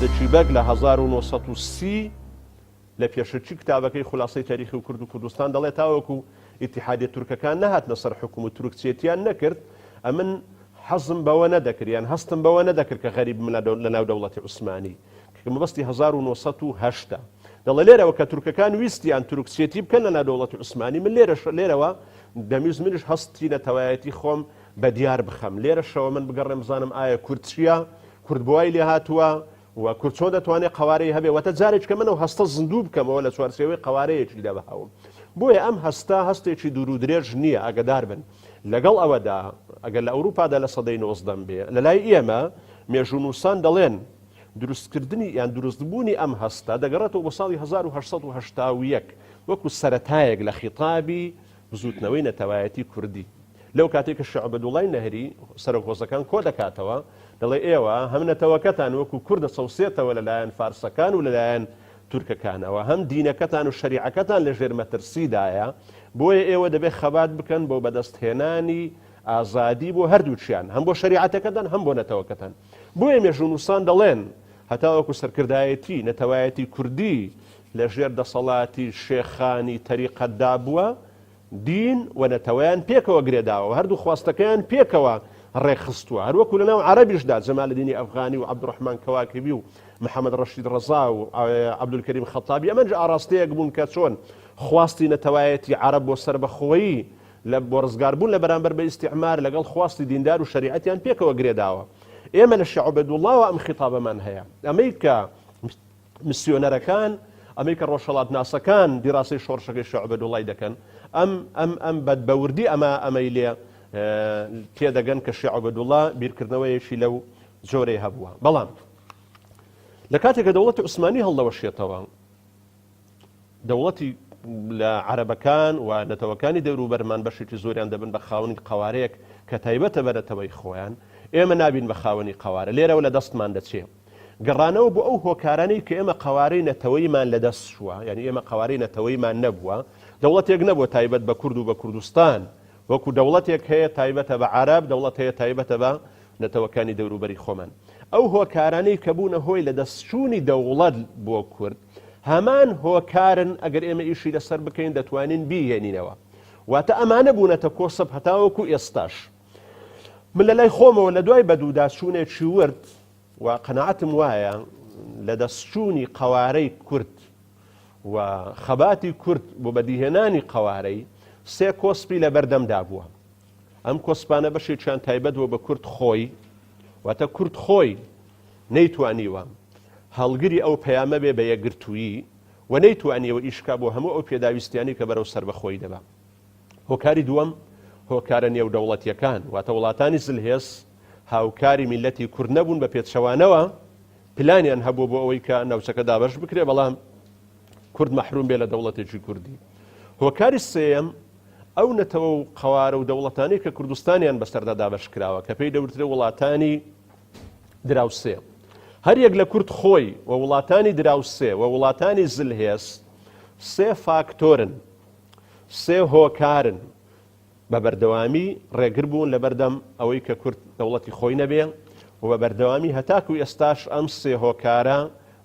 زەکی بەگ لە 1930 لە پێشەکی کتابەکەی خولاسەی تاریخی کورد و کوردستان دەڵێ تاوەکو ئیتیحادیە تورکەکان نەهاتنە سەر حوکم و تورکچێتیان نەکرد ئەمن حەزم بەوە نەدەکرد یان هەستم بەوە نەدەکرد کە غەریبم لە ناو دەوڵەتی عوسمانی کە مەبەستی 1908 دەڵێ لێرەوە کە تورکەکان ویستیان تورکچێتی بکەن لە ناو دەوڵەتی عوسمانی من لێرەش لێرەوە دەمویست منیش هەستی نەتەوایەتی خۆم بە دیار بخەم لێرەشەوە من بگەڕێم بزانم ئایا کورد چییە کورد بۆ وای لێ هاتووە و کورد چۆن دەتوانێت قەوارەی هەبێ واتە جارێکە من ئەو هەستە زیندوو بکەمەوە لە چوارچێوەی قەوارەیەکیدا بەهاوم بۆیە ئەم هەستە هەستێکی دوور و درێژ نییە ئاگدار بن لەگەڵ ئەوەدا ئەگەر لە ئەوروپادا لە سەدەی نۆزدەم بێ لە لای ئێمە مێژوونووسان دەڵێن دروستکردنی یان دروستبوونی ئەم هەستە دەگەڕێتەوە بۆ ساڵی 1881 وەکو سەرەتایەک لە خیتابی بزووتنەوەی نەتەوایەتی کوردی. لەو کاتەی کە شێخ عوبەدوڵای نەهری سەرۆک هۆزەکان کۆ دەکاتەوە، دەڵێ ئێوە هەم نەتەوەکەتان وەکو کورد دەچەوسێتەوە لە لایەن فارسەکان و لە لایەن تورکەکانەوە، هەم دینەکەتان و شەریعەکەتان لە ژێر مەترسیدایە، بۆیە ئێوە دەبێ خەبات بکەن بۆ بەدەستهێنانی ئازادی بۆ هەردووکیان، هەم بۆ شەریعەتەکەتان هەم بۆ نەتەوەکەتان. بۆیە مێژوونووسان دەڵێن هەتاوەکو سەرکردایەتی نەتەوایەتی کوردی لە ژێر دەسەڵاتی شێخانی تەریقەتدا بووە، دین و نەتەوەیان پێکەوە گرێداوە و هەردوو خواستەکەیان پێکەوە ڕێکخستووە. هەروەکو لەناو عەرەبیشدا جەمالەدینی ئەفغانی و عەبدولڕەحمان کەواکبی و محەمەد ڕەشید ڕەزا و عەبدولکەریم خەتابی ئەمەنج ئاڕاستەیەک بوون کە چۆن خواستی نەتەوایەتی عەرەب بۆ سەربەخۆیی لە بۆ ڕزگاربوون لە بەرامبەر بە ئیستیعمار لەگەڵ خواستی دیندار و شەریعەتیان پێکەوە گرێداوە. ئێمە لە شێخ عوبەیدوڵڵاوە ئەم خیتابەمان هەیە. ئەمەی کە مسیۆنەرەکان، ئەمەی کە ڕۆژهەڵاتناسەکان دیراسەی شۆڕشەکەی شێخ عوبەیدوڵڵای دەکەن، ئەم ئەم ئەم بە بە وردی ئەمە ئەمەی لێ تێدەگەن کە شێخ عوبەیدوڵڵا بیرکردنەوەیەکی لەو جۆرەی هەبووە. بەڵام لە کاتێک کە دەوڵەتی عوسمانی هەڵدەوەشێتەوە، دەوڵەتی لە عەرەبەکان و نەتەوەکانی دەوروبەرمان بەشێکی زۆریان دەبن بە خاوەنی قەوارەیەک کە تایبەتە بە نەتەوەی خۆیان، ئێمە نابین بە خاوەنی قەوارە، لێرەوە لە دەستمان دەچێ. گەڕانەوە بۆ ئەو هۆکارانەی کە ئێمە قەوارەی نەتەوەیمان لە دەست چووە، یانی ئێمە قەوارەی نەتەوەیمان نەبووە، دەوڵەتێک نەبووە تایبەت بە کورد و بە کوردستان، وەکو دەوڵەتێک هەیە تایبەتە بە عەرەب، دەوڵەت هەیە تایبەتە بە نەتەوەکانی دەوروبەری خۆمان. ئەو هۆکارانەی کە بوونە هۆی لەدەستچوونی دەوڵەت بۆ کورد، هەمان هۆکارن ئەگەر ئێمە ئیشی لەسەر بکەین دەتوانین بیهێنینەوە. واتە ئەمانە بوونەتە کۆسپ هەتاوەکو ئێستاش. من لە لای خۆمەوە لە دوای بەدووداچوونێکی ورد و قەناعەتم وایە لەدەستچوونی قەوارەی کورد و خەباتی کورد بۆ بەدیهێنانی قەوارەی، سێ کۆسپی لەبەردەمدا بووە. ئەم کۆسپانە بەشێکیان تایبەت بووە بە کورد خۆی، واتە کورد خۆی نەیتوانیوە هەڵگری ئەو پەیامە بێ بە یەکگرتوویی و نەیتوانیوە ئیش کا بۆ هەموو ئەو پێداویستیانەی کە بەرەو سەربەخۆیی دەبا. هۆکاری دووەم، هۆکارە نێودەوڵەتییەکان، واتە وڵاتانی زلهێز هاوکاری میللەتی کورد نەبوون، بە پێچەوانەوە پلانیان هەبووە بۆ ئەوەی کە ناوچەکە دابەش بکرێ، بەڵام کورد مەحروم بێ لە دەوڵەتێکی کوردی. هۆکاری سێیەم، ئەو نەتەوە و قەوارە و دەوڵەتانەی کە کوردستانیان بەسەردا دابەش کراوە کە پێی دەوترێ وڵاتانی دراوسێ. هەریەک لە کورد خۆی و وڵاتانی دراوسێ و وڵاتانی زلهێز سێ فاکتۆرن، سێ هۆکارن بە بەردەوامی ڕێگر بوون لەبەردەم ئەوەی کە کورد دەوڵەتی خۆی نەبێ و بە بەردەوامی هەتاکو ئێستاش ئەم سێ هۆکارە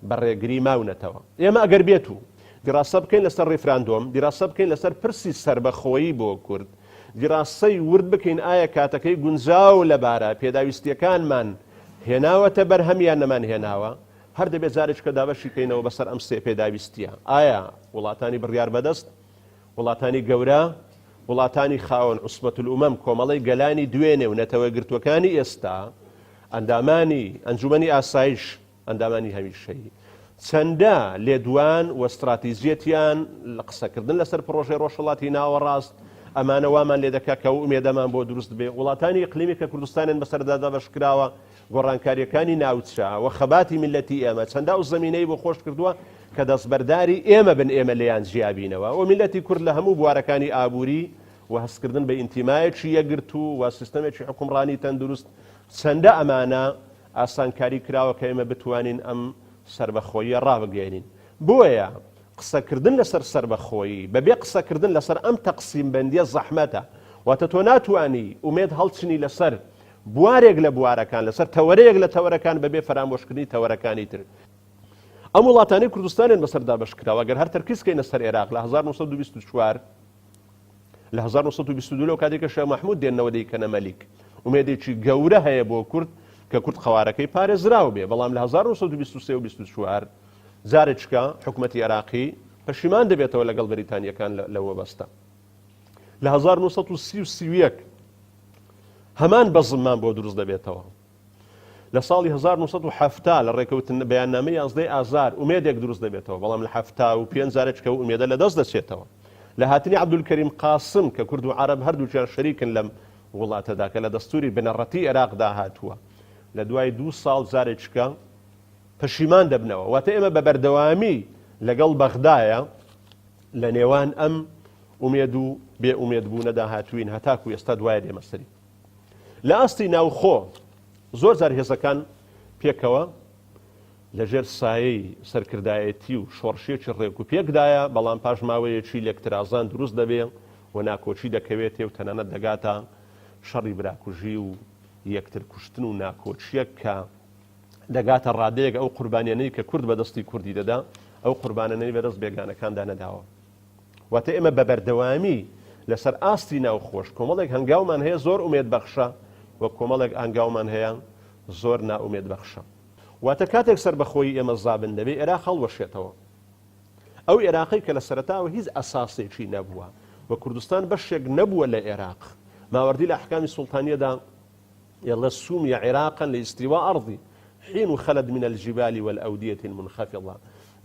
بە ڕێگری ماونەتەوە. ئێمە ئەگەر بێت و دیراسە بکەین لەسەر ڕیفراندۆم، دیراسە بکەین لەسەر پرسی سەربەخۆیی بۆ کورد، دیراسەی ورد بکەین ئایا کاتەکەی گونجاو و لەبارە، پێداویستییەکانمان هێناوەتە بەرهەم یان نەمانهێناوە، هەر دەبێت جارێکیکە دابەشی کەینەوە بەسەر ئەم سێ پێداویستییە. ئایا وڵاتانی بڕیاربەدەست، وڵاتانی گەورە، وڵاتانی خاوەن عوسبەتولئومەم، کۆمەڵەی گەلانی دوێنێ و نەتەوەیەکگرتووەکانی ئێستا، ئەندامانی ئەنجومەنی ئاسایش، ئەندامانی هەمیشەیی، چەندە لێدوان و ستراتیجیەتیان لە قسەکردن لەسەر پڕۆژەی ڕۆژهەڵاتی ناوەڕاست، ئەمانە وامان لێ دەکا کە ئەو ئومێدەمان بۆ دروست بێ. وڵاتانی ئیقلیمی کە کوردستانیان بەسەردا دابەش کراوە، گۆڕانکارییەکانی ناوچە و خەباتی میللەتی ئێمە چەندە ئەو زەمینەی بۆ خۆش کردووە کە دەستبەرداری ئێمە بن ئێمە لێیان جیا بینەوە و میللەتی کورد لە هەموو بوارەکانی ئابووری و هەستکردن بە ئینتیمایەکی یەکگرتوو و سیستەمێکی حوکمڕانی تەندروست چەندە ئەمانە ئاسانکاری کراوە کە ئێمە بتوانین ئەم سەربەخۆییە ڕابگەیەنین. بۆیە قسەکردن لەسەر سەربەخۆیی بەبێ قسەکردن لەسەر ئەم تەقسیمبەندییە زەحمەتە. واتە تۆ ناتوانی ئومێد هەڵچنی لەسەر بوارێک لە بوارەکان، لەسەر تەوەرەیەک لە تەوەرەکان بەبێ فەرامۆشکردنی تەوەرەکانی تر. ئەم وڵاتانەی کوردستانیان بەسەر دابەش کراوە گەر هەر تەرکیز کەینە سەر ئێراق لە 1924 لە 1922 لەو کاتێک کە شا مەحمود دێنەوە دەیکەنە مەلیک ئومێدێکی گەورە هەیە بۆ کورد کە کورد قەوارەکەی پارێزراو بێ بەڵام لە 1923 و 24 جارێکە حکومەتی عێراقی پەشیمان دەبێتەوە لەگەڵ بەریتانیەکان لەوە بەستە لە 1930 هەمان بەزممان بۆ دروست دەبێتەوە لە ساڵی 1970 لە ڕێکەوتن بەیاننامەی یازدەی ئازار ئومێدێک دروست دەبێتەوە، بەڵام لە 75 جارێکە ئەو ئومێدە لەدەست دەچێتەوە. لە هاتنی عەبدولکەریم قاسم کە کورد و عەرەب هەردووکیان شەریکن لەم وڵاتەدا کە لە دەستوری بنەڕەتی ئێراقدا هاتووە لە دوای دوو ساڵ جارێکە پەشیمان دەبنەوە. واتە ئێمە بە بەردەوامی لەگەڵ بەغدایە لە نێوان ئەم ئومێد و بێ ئومێد بوونەدا هاتووین هەتاکو ئێستا دوایە دێمە سەری. لە ئاستی ناوخۆ زۆر جار هێزەکان پێکەوە لە ژێر سایەی سەرکردایەتی و شۆڕشێکی ڕێک و پێکدایە، بەڵام پاش ماوەیەکی لێکترازان دروست دەبێ و ناکۆکی دەکەوێتێ و تەنانەت دەگاتە شەڕی براکوژی و یەکتر کوشتن و ناکۆکییەک کە دەگاتە ڕادەیەک ئەو قوربانیانەی کە کورد بەدەستی کوردی دەدا ئەو قوربانانەی بەدەست بێگانەکاندا نەداوە. واتە ئێمە بە بەردەوامی لەسەر ئاستی ناوخۆش کۆمەڵێک هەنگاومان هەیە زۆر ئومێد بەخشە و کۆمەڵێک ئانگاومان هەیە زۆر نائومێد بەخشە. واتە کاتێک سەربەخۆیی ئێمە زابن دەبێ ئێراق هەڵوەشێتەوە. ئەو ئێراقەی کە لە سەرەتاوە هیچ ئەساسێکی نەبووە و کوردستان بەشێک نەبووە لە ئێراق. ماوەردی لە ئەحکامی سوڵتانیەدا ئێڵێ سومیە عراقا لاستواء ارضی حین خلت من الجبال والأودية المنخفضە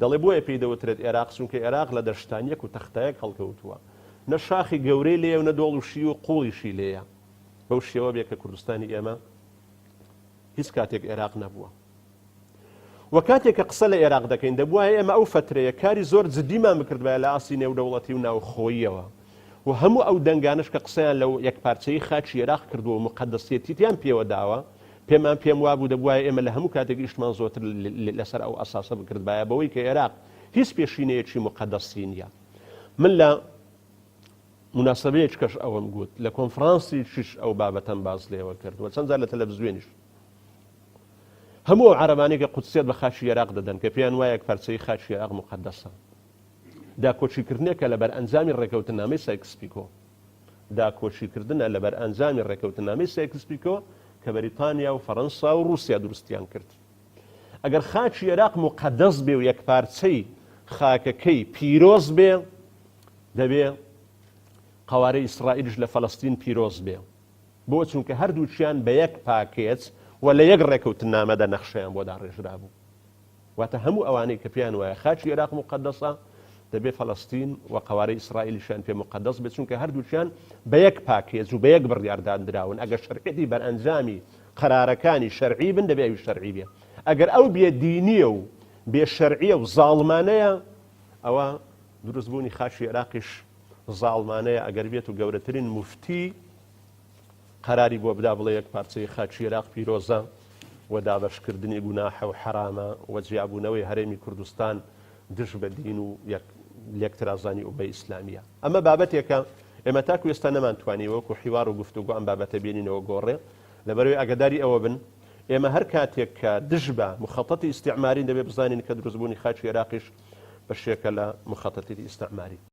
دەڵێ بۆیە پێی دەوترێت ئێراق چونکە ئێراق لە دەشتانیەک و تەختایەک هەڵکەوتووە نە شاخی گەورەی لێیە و نە دۆڵ و شیو و قوڵیشی لێیە بەو شێوە بێ کە کوردستانی ئێمە هیچ کاتێک ئێراق نەبووە. وە کاتێک کە قسە لە ئێراق دەکەین دەبوایە ئێمە ئەو فەترەیە کاری زۆر جدیمان بکردبایە لە ئاستی نێودەوڵەتی و ناوخۆییەوە و هەموو ئەو دەنگانەش کە قسەیان لە یەکپارچەیی خاکی ئێراق کردووە و موقەدەسیەتیان پێوە داوە پێمان پێم وابوو دەبوایە ئێمە لە هەموو کاتێک ئیشمان زۆرتر لەسەر ئەو ئەساسە بکردبایە بەوەی کە ئێراق هیچ پێشینەیەکی موقەدەسی نییە من لە موناسەبەیەکەش ئەوەم گوت لە کۆنفرانسیکیش ئەو بابەتەم باس لێوە کرد و چەند جار لە تەلەڤزیۆنیش هەموو ئەو عەرەبانەی کە قودسیەت بە خاکی ئێراق دەدەن کە پێیان وایە یەکپارچەیی خاکی ئێراق موقەدەسە داکۆکیکردنێکە لە بەرئەنجامی ڕێکەوتنامەی سایکس پیکۆ داکۆکیکردنە لە بەرئەنجامی ڕێکەوتنامەی سایکس پیکۆ کە بەریتانیا و فەرەنسا و ڕووسیا دروستیان کرد ئەگەر خاکی ئێراق موقەدەس بێ و یەکپارچەی خاکەکەی پیرۆز بێ دەبێ قەوارەی ئیسرائیلش لە فەلەستین پیرۆز بێ بۆ؟ چونکە هەردووکیان بە یەک پاکێج و لە یەک ڕێکەوتننامەدا نەخشەیان بۆ داڕێژرابوو. واتە هەموو ئەوانەی کە پێیان وایە خاکی ئێراق موقەدەسە، دەبێ فەلەستین و قەوارەی ئیسرائیلیشیان پێ موقەدەس بێت، چونکە هەردووکیان بە یەک پاکێج و بە یەک بڕیار داندراون. ئەگەر شەرعیەتی بەرئەنجامی قەرارەکانی شەرعی بن، دەبێ ئەویش شەرعی بێ. ئەگەر ئەو بێ دینییە و بێ شەرعییە و زاڵمانەیە، ئەوا دروستبوونی خاکی ئێراقیش زاڵمانەیە ئەگەر بێت و گەورەترین موفتی قەراری بۆ بدا بڵێ یەک پارچەی خاکی عێراق پیرۆزە و دابەشکردنی گوناحە و حەرامە و جیابوونەوەی هەرێمی کوردستان دژ بە دین و یەک لێکترازانی ئومەی ئیسلامیە ئەمە بابەتێکە ئێمە تاکو ئێستا نەمانتوانی وەکو حیوار و گفتوگۆ ئەم بابەتە بێنینەوە گۆڕێ لەبەرەوەی ئاگاداری ئەوە بن ئێمە هەر کاتێک کە دژ بە مخەتەتی ئیستعمارین دەبێ بزانین کە دروستبوونی خاکی عێراقیش بەشێکە لە مخەتەتی ئیستعماری.